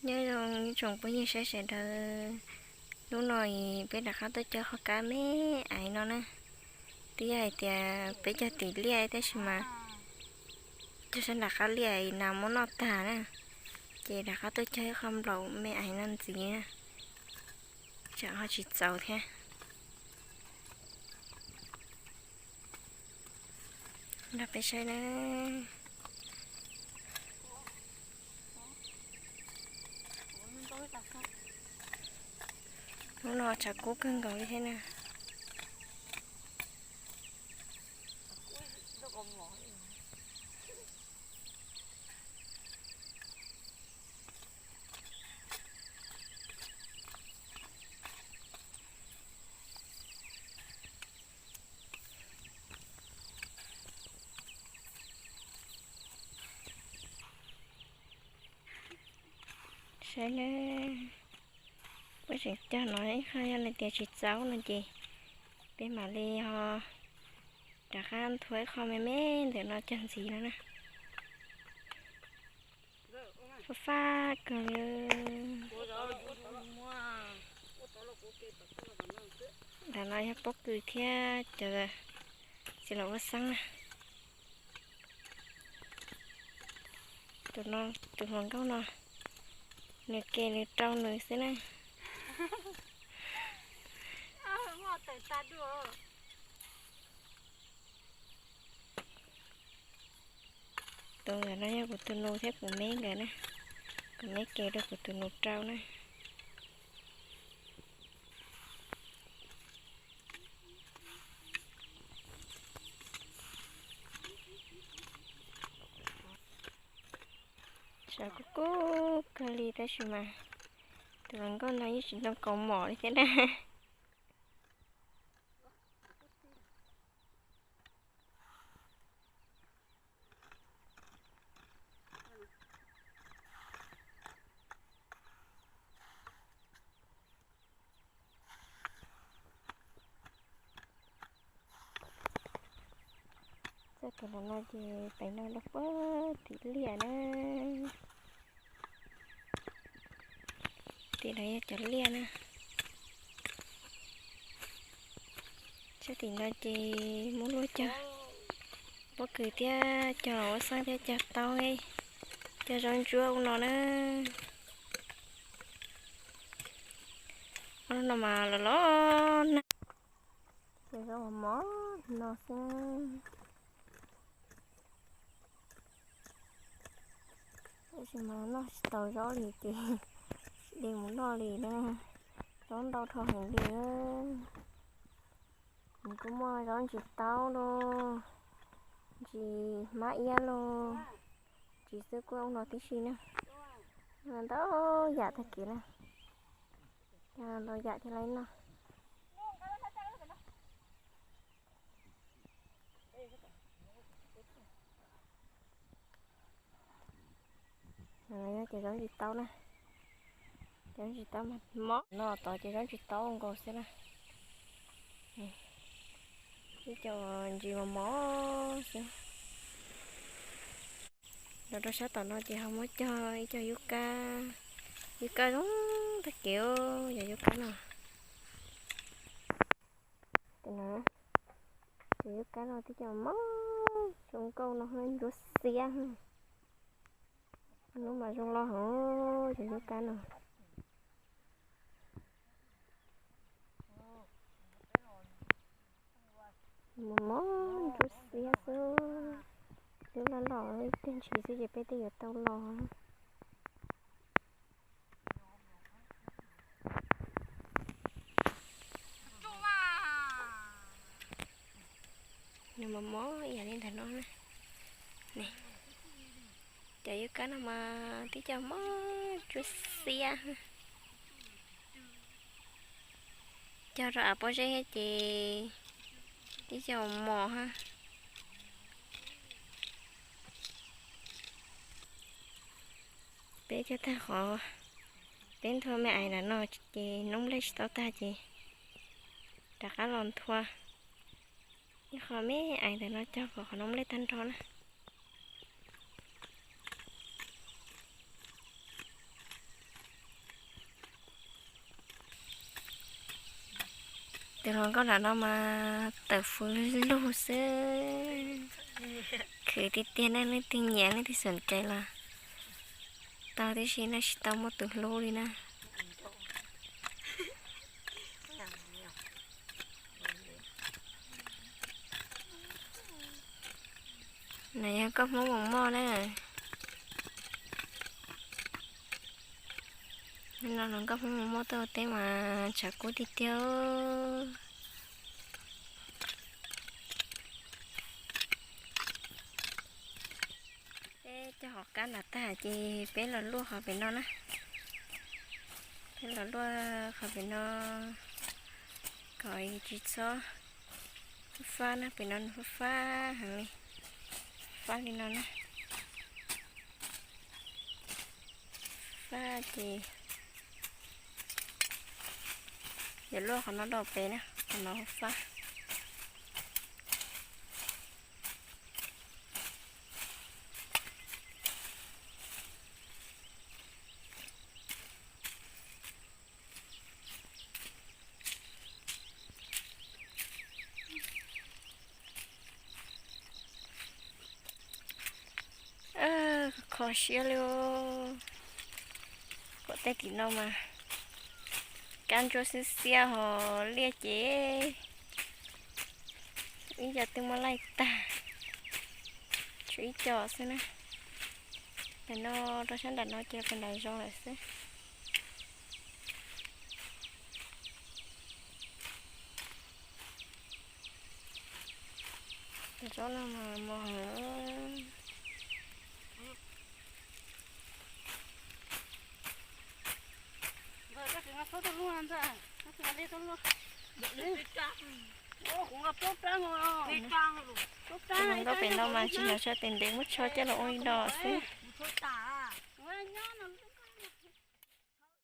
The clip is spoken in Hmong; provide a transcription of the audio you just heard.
Nyob zoo ib tsoom phooj ywg saib sawv daws, hnub no peb rov qab tuaj cog qhov kab me aiv no na. Twb yog hais tias peb cog tim liaj tab sis mas cog sab nram qab liaj na muab noj tag na, ces rov qab tuaj cog ib qho nplaum me aiv no ntxiv na, tsam ho tsis txaus thiab. Nrog peb saib na. Hnub no tshav kub kawg nkaus li thiab na. Saib na, peb tseem cog no ib qho, yog tias tsis txaus no ces peb mam li ho rov qab nthua ib qho me me ntawm no cog ntxiv no na. Fab fab kawg li. Ntawm no yog pob kws thiab cov txiv laum ua xeeb na. Tus no, tus hluas nkauj no, nws ke nws rau nws xwb na. Tus ntawm no yog kuv tus nus thiab kuv me nkawd na. Kuv me ke rau kuv tus nus rau na. Sawv kub kub kawg li tab sis mas tus hluas nkauj no yeej tsis ntoo kaus mom li thiab na. Txoj kev los no ces pem no rau puag tim liaj na. Tim no yog cov liaj na. Sab tim no ces muab luaj cog pob kws thiab cog ua xeeb thiab cog taub, cog zaub ntsuab ua no na. Ua no mas los los na. Cog zaub mos mos no xwb. Tab sis mas noj tsis tau zaub li ces tsis de mus noj li na. Zaub ntau dhau heev li. Nws kuj muaj zaub ntsis taub los, ntsis hmab iab los, ntsis xwb kuj ua no tib si na. Ntau yam tag kev na. Ntau yam thiaj li noj. Ces zaub ntsis taub na, ces zaub ntsis taub mas mob no tod ces zaub ntsis taub nkaus xwb na. Ib co ntsis mos mos xwb. Los rau sab tom no ces ho muab cog ib co yub kab, yub kab zoo tag kev, yog yub kab no. Ces yub kab no tib co mob zoo nkauj no ntsuab xiab. Hnub mas zoo loj heev ces yub kab no. Mos mos ntsuab xiab xwb. Twb loj loj tiag ntshis xwb ces peb twb yuav tau los. Nws mos mos ib yam li ntawm no na. Cov yub kab no mas tib co mob ntsuab xiab. Cog rau av pob zeb ces tib co mos ha. Peb cog tag qhov, peb nthua me aiv ntawm no ces noob nplej tsis tau tag ces rov qab los nthua ib qho me aiv ntawm no cog kom qhov noob nplej tag nrho na. Tus hluas nkauj nram no mas tawm fws lug xwb. Khwv tiag tiag na, leej twg nyiam leej twg xom cai los tau tib si na, tsis tau muaj tus hlub li na. No yog nkauj Hmoob mus moj na. No los nkauj Hmoob mus moj tuaj ua teb mas tshav kub tiag tiag. Peb cog hauv qab nram tag ces peb los luaj qhov pem no na. Peb los luaj qhov pem no kom tsis txhob fab fab na, pem no nws fab fab heev li. Fab li no na. Fab ces yuav luaj qhov no rau pem na, qhov no fab. Kho siab li. Kom tej tim no mas kab ntsuab xiab xiab ho liaj ces ib co twb muab laij tag, tshuav ib co xwb na. Pem no rau sab nram no ces pem nram zos lawm xwb. Tus tsob no mas mos heev. Tus hluas nkauj pem no mas tsis hnov tsho tes ntev, muab tsho coj los ua li no xwb.